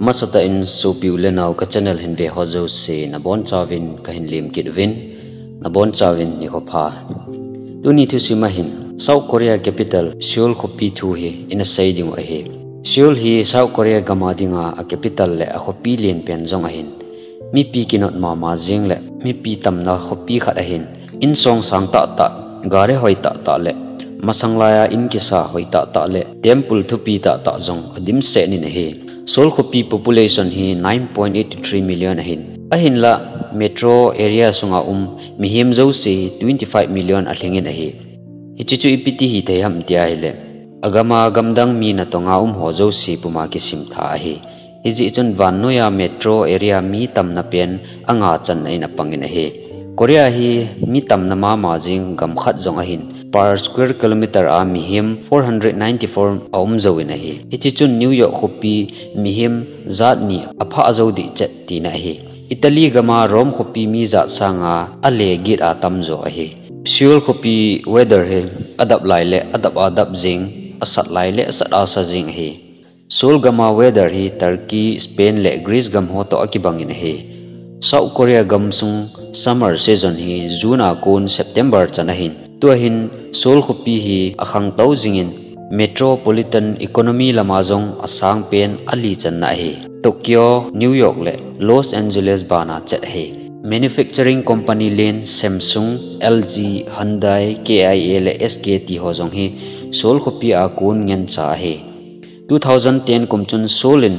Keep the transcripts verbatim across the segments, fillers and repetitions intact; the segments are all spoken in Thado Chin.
Masatah in sopi u le nao ka channel hin ve ho jouse nabonchauvin kahin lemkit uvin, nabonchauvin nikho pha. Tuni thusim a hin South Korea capital Seoul khopi thu hi ina sei ding u ahi. Seoul hi South Korea gam a dinga a capital le a khopi lenpen jong ahin, mipi kinot mama jing le mipi tamna khopi khat ahin, insong sang tahtah, gari hoi tahtah le masang laiya in kisa hoi tahtah le temple thupi tahtah jong adimset in ahi. Seoul khopi population hi nine point eight three million ahin, ahinla metro area sunga um mihem jouse hi twenty five million alhingin ahi. Hiche chu ipi ti hithei ham tia ahile, agam a gamdang mi natonga um ho jouse puma kisimtha ahi. Hijeh chun vannoiya metro area mi tamna pen anga channa in apangin ahi. Korea hi mi tamna mama jing gam khat jong ahin, per square kilometer a mihem four hundred ninety-four aum jouvin ahi. Hiche chun New York khopi mihem jat ni aphah jou dih chet tina ahi. Italy gam a Rome khopi mi jat sanga ale get a tamjo ahi. Seoul khopi weather hi adap lai le adap a dap jing, asat lai le asat a sa jing ahi. Seoul gam a weather hi Turkey, Spain le Greece gam ho toh akibangin ahi. South Korea gamsung summer season hi June a kon September chan ahin, tua hin Seoul khopi hi akhangtou jingin metropolitan economy lama jong asangpen ali channa ahi. Tokyo, New York le Los Angeles bana chet ahi. Manufacturing company len Samsung, L G, Hyundai, K I A le S K ti ho jong hi Seoul khopi a kon ngencha ahi. Two thousand ten kum chun Seoul in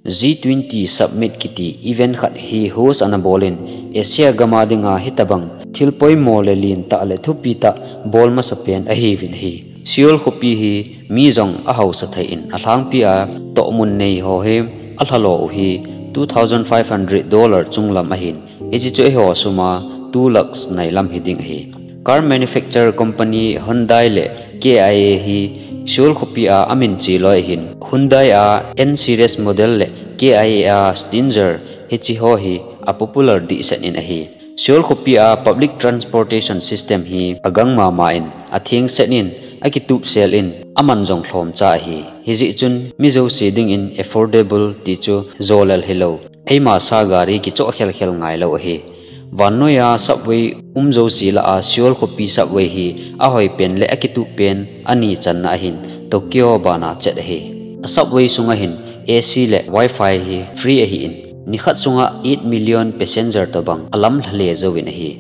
G twenty summit kiti event khat hi host ana bolin, Asia gam a dinga hitabang thil poimo le lentah le thupi tah bol masapen ahiuvin ahi. Seoul khopi hi mi jong ahausa thei in alhangpi a tohmun nei ho hi alhalo u hi two thousand five hundred dollar chunglam ahin, hiche chu eiho suma two lakhs nailam hiding ahi. Car manufacture company Hyundai le K I A hi Seoul khopi a amin cheloi ahin, Hyundai a N series model le K I A a Stinger hiche ho hi apopular dihset in ahi. Seoul khopi a public transportation system hi agang mama in, athengset in, akitupsel in, aman jong lhomcha ahi. Hijeh chun mi jouse dingin affordable ti chu jolel hilou, eima sa gari kichoh khelkhel ngailou ahi. Vannoiya subway um jouse lah a Seoul khopi subway hi ahoipen le akituppen ani channa ahin, Tokyo bana chet ahi. A subway sunga hin A C le Wi-Fi hi free ahin, nikhat sunga eight million passenger tobang alamlha le jouvin ahi.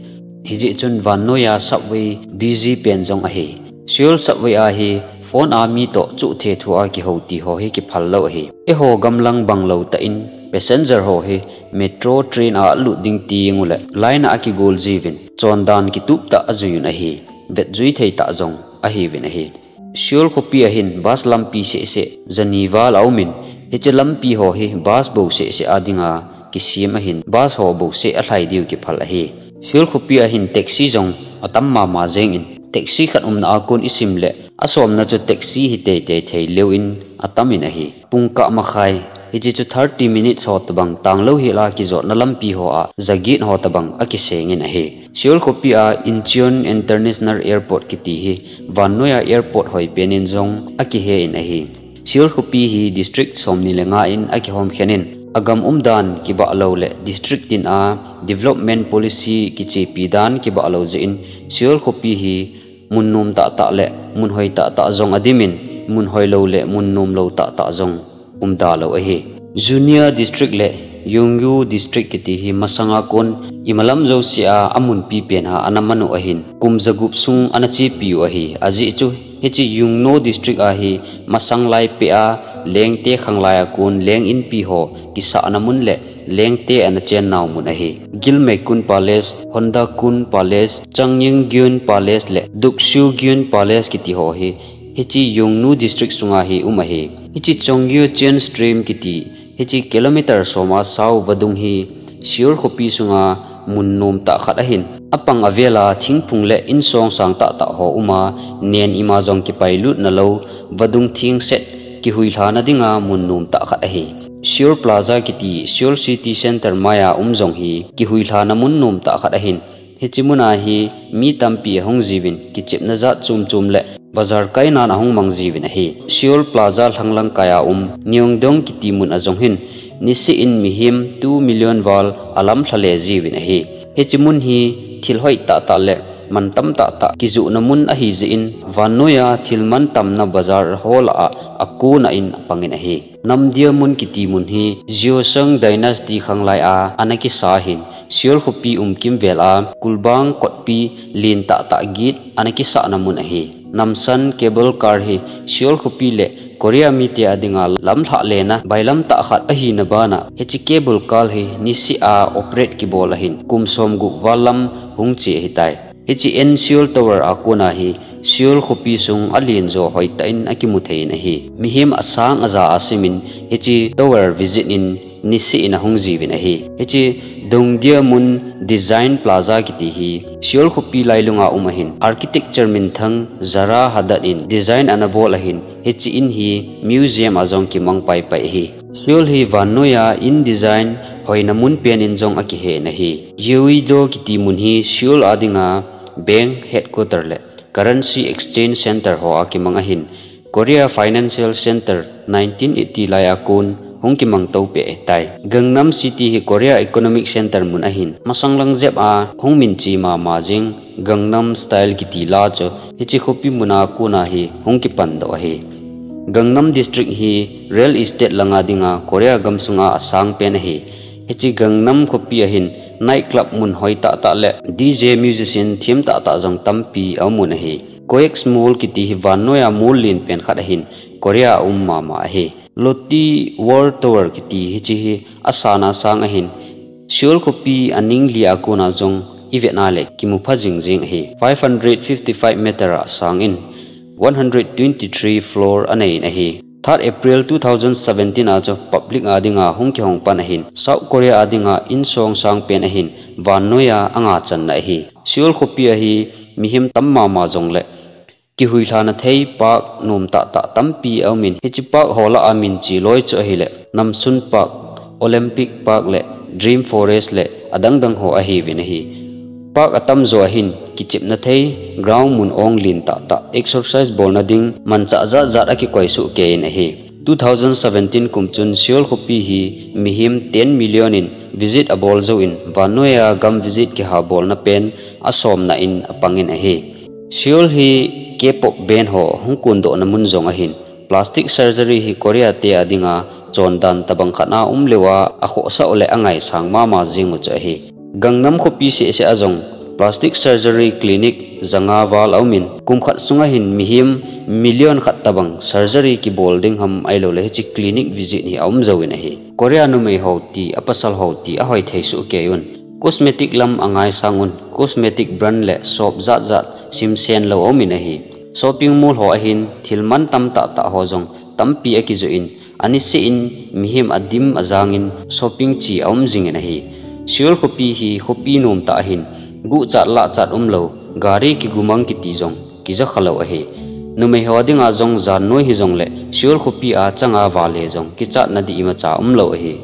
Hijeh chun vannoiya subway busy pen jong ahi. Seoul subway a hi phone a mi toh chuh thethu a kihou ti ho hi kiphal lou ahi. Eiho gamlang banglou tah in passenger ho hi metro train a alut ding ti ngule line a akigol jiuvin, chondan kitup tah ajuiyun ahi. Vetjui thei tah jong ahiuvin ahi. Seoul khopi a hin bus lampi sehseh jani val aumin, hiche lampi ho hi bus bou sehseh a dinga kisem ahin, bus ho bouseh alhai diu kiphal ahi. Seoul khopi a hin taxi jong atam mama jengin, taxi khat umna a kon isim le asomna chu taxi hi teitei thei leuvin atamin ahi. Pungkah makhai, hiche chu thirty minutes ho tobang tanglou hel a kijotna lampi ho a jaget ho tobang akisengin ahi. Seoul khopi a Incheon International Airport kiti hi vannoiya airport hoipen in jong akihen ahi. Seoul khopi hi district somni le nga in akihomkhen in, agam umdan kibahlou le district din a development policy kichepi dan kibahlou jeh in, Seoul khopi hi mun nom tahtah le mun hoi tahtah jong adimin, mun hoilou le mun nomlou tahtah jong umda lou ahi. Junia District le Yongyu District kiti hi masanga kon imalam jousea amunpi pen a ana manu ahin, kum jagup sung ana chepiu ahi. Ajeh chu hiche Yongno District a hi masang laipeh a lengte khanglai a kon leng inpi ho kisahna mun le lengte ana chennau mun ahi. Gilmaekun Palace, Hondakun Palace, Changyungyun Palace le Duksugyun Palace kiti ho hi hiche Yongno District sunga hi um ahi. Hiche Chongyucheon Stream kiti, hiche kilometer soma sao vadung hi Seoul khopi sunga mun nom tah khat ahin, apang avel a thingphung le insong sang tahtah ho uma, nen ima jong kipailut nalou, vadung thengset kihuilhana dinga mun nom tah khat ahi. Seoul Plaza kiti Seoul City Center maiya um jong hi kihuilhana mun nom tah khat ahin, hiche muna hi mi tampi ahung jiuvin, kichepna jat chom chom le bazar kainan ahung mang jiuvin ahi. Seoul Plaza lhanglang kaiya um Myeongdong kiti mun a jong hin niseh in mihem two million val alamlha le jiuvin ahi. Hiche mun hi thil hoi tahtah le mantam tahtah kijohna mun ahi jeh in, vannoiya thil mantamna bazar ho lah a akona in apangin ahi. Namdiamun kiti mun hi Joseon Dynasty khanglai a ana kisa ahin, Seoul khopi um kimvel a kulbang kotpi len tahtah get ana kisahna mun ahi. Namsan cable car hi Seoul khopi le Korea mite adinga lamlhah lena bailam tah khat ahina bana, hiche cable car hi niseh a operate kibol ahin, kum somgup val lam hung che ahitai. Hiche N Seoul Tower a kona hi Seoul khopi sung alen jo hoitah in akimu thei in ahi. Mihem asang aja asimin hiche tower visit in niseh in ahung jiuvin ahi. Hiche Dongdaemun Design Plaza kiti hi Seoul khopi lailunga um ahin, architecture minthang Zara Haddad in design ana bol ahin, hiche in hi museum a jong kimang paipai ahi. Seoul hi vannoiya in design hoina mun pen in jong akihen ahi. Yeouido kiti mun hi Seoul adinga bank headquarter le currency exchange center ho a kimang ahin, Korea Financial Center nineteen eighty lai a kon hung kimang to peh ahitai. Gangnam City hi Korea Economic Center mun ahin, masang lang jep a hung minche mama jing Gangnam Style kiti la chu hiche khopi mun a kona hi hung kipan doh ahi. Gangnam District hi real estate langa dinga Korea gamsunga asang pen ahi. Hiche Gangnam khopi ahin night club mun hoi tahtah le D J musician them tahtah jong tampi aum un ahi. Coex Mall kiti hi vannoiya mall len pen khat ahin, Korea a um mama ahi. Lotte World Tower kiti hiche hi asana sang ahin, Seoul khopi aning li a kona jong ivet na le kimu pha jing jing ahi. Five hundred fifty-five meter a sangin, one hundred twenty-three floor anei in ahi. Third April two thousand seventeen a chu public adinga hung kihong pan ahin, South Korea adinga insong sang pen ahin, vannoiya anga channa ahi. Seoul khopi a hi mihem tam mama jongle kihuilhana thei park nom tahtah tampi aumin, hiche park ho lah a minche loi chu ahile Namsun Park, Olympic Park le Dream Forest le adang dang ho ahiuvin ahi. Park atamjo ahin kichepna thei ground mun ong len tahtah, exercise bolna ding manchah jat jat akikoi soh kei in ahi. Two thousand seventeen kum chun Seoul khopi hi mihem ten million in visit abol jouvin, vannoiya gam visit kiha bolna pen asomna in apangin ahi. Seoul hi K-pop band ho hung kondohna mun jong ahin, plastic surgery hi Korea te adinga chondan tabang khat a umlou a, akhohsah u le angaisang mama jing u chu ahi. Gangnam khopi seh seh a jong plastic surgery clinic janga val aumin, kum khat sunga hin mihem million khat tabang surgery kibol ding ham ahilouleh hiche clinic visit hi aum jouvin ahi. Korea numei ho ti, apasal ho ti ahoi thei soh kei un. Cosmetic lam angaisang un, cosmetic brand le shop jat jat simsen lou aumin ahi. Shopping mall ho ahin thil mantam tahtah ho jong tampi akijoh in, aniseh in mihem adim ajangin shopping che aum jingin ahi. Seoul khopi hi khopi nom tah ahin, guchat lahchat umlou, gari kigumang kiti jong kijakha lou ahi. Numei ho dinga jong jannoi hijongle Seoul khopi a changa vale jong kichatna ding imacha umlou ahi.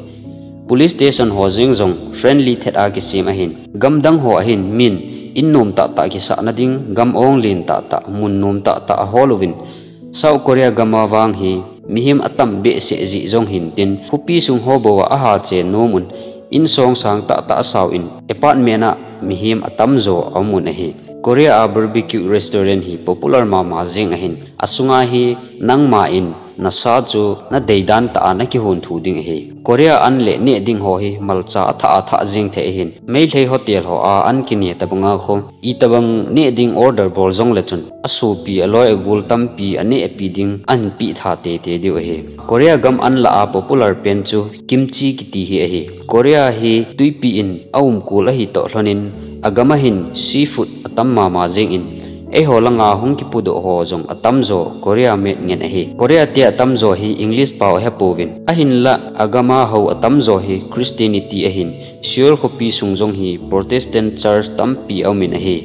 Police station ho jeng jong friendly thet a kisem ahin, gamdang ho ahin min in nom tahtah kisahna ding, gam ong len tahtah, mun nom tahtah ahol uvin, South Korea gam a vang hi mihem atam behseh jeh jong hintin, khopi sung ho bou a aha che nom un, insong sang tahtah asao in, apartment a mihem atamjo aum un ahi. Korea a barbecue restaurant hi popular mama jeng ahin, asunga hi nangma in nasa chu nadei dan tah a nakihon thu ding ahi. Korea an le neh ding ho hi malcha athah athah jeng thei ahin, Meitei hotel ho a an kine tabanga khu, itobang neh ding order bol jongle chun, asopi aloi agol tampi aneh api ding ahin peh tha teitei diu ahi. Korea gam an lah a popular pen chu kimchi kiti hi ahi. Korea hi twipi in aumkol ahi toh lhonin, agam a hin seafood atam mama jengin, eiho langa hung kipudoh ho jong atamjo Korea made ngen ahi. Korea te atamjo hi English pao ahepouvin, ahinlah agam a hou atamjo hi Christianity ahin, Seoul khopi sung jong hi Protestant church tampi aumin ahi.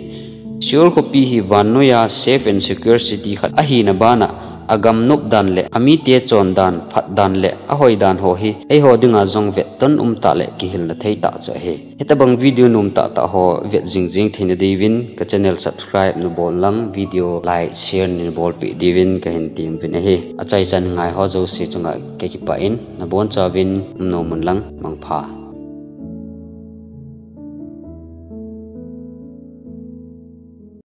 Seoul khopi hi vannoiya safe and secure city khat ahina bana, agam nop dan le amite chon dan, phat dan le ahoi dan ho hi eiho dinga jong vetton umtah le kihilna thei tah chu ahi. Hitabang video nom tahtah ho vet jingjing theina diuvin ka channel subscribe nabol lang, video like, share nabolpeh diuvin kahin temuvin ahi. Achaichan ngai ho jouse chunga kakipah in, nabonchauvin umnom un lang, mangpha.